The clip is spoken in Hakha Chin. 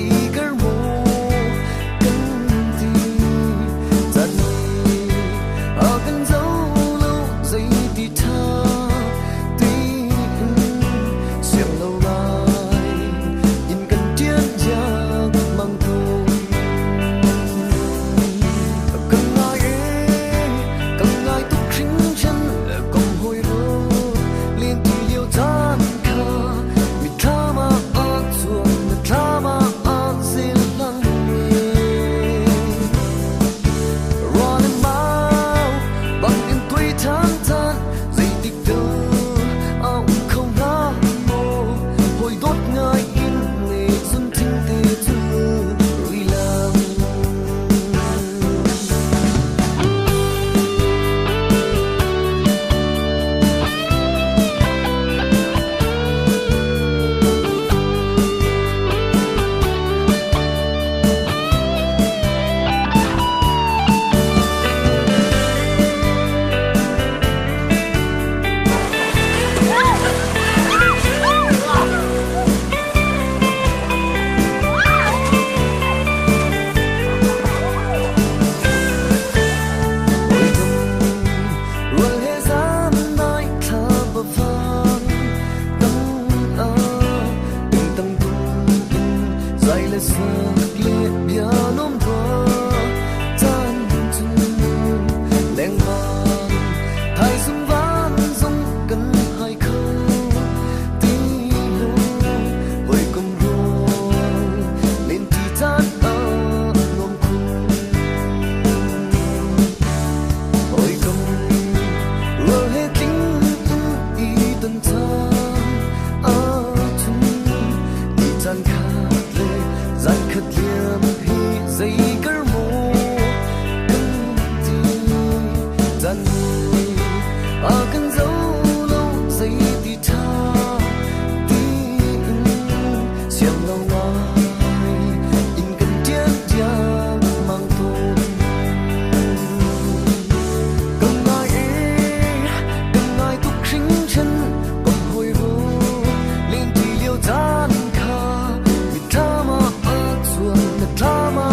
Zeikar maw kan ti caan nih a kan zo lo, zeiti ṭha tiin siang lo lai in kan ṭian riangmang tawn. Kan ngai e, kan ngai tuk hringhran, kom hawi ro len ti lio caan kha mitthlam ah a cuang, mitthlam ah a zel lang e. Ruah le mau bang in tuai ṭhan ṭhan, zeitik dah a um kho hnga maw? Hawi dawt ngai in ne zun thing te cu rui lang. Hawikom rual he zan nai thla pavan tang ah tingtang tum in zai le sak le bia nom rua caan cun lengmang thaizung van zong kan hai kho ti lo. Hawikom rual len ti caan ah nuam khun. Hawikom rual he tling in i ton caan ahcun ni caan khat le zan khat liam hi zeikar maw kan ti. Caan nih a kan zo lo, zeiti ṭha tiin siang lo ngai in kan ṭian riangmang tawn. Kan ngai e, kan ngai tuk hringhran, kom hawi ru len ti lio caan kha mitthlam ah a cuang, mitthlam ah.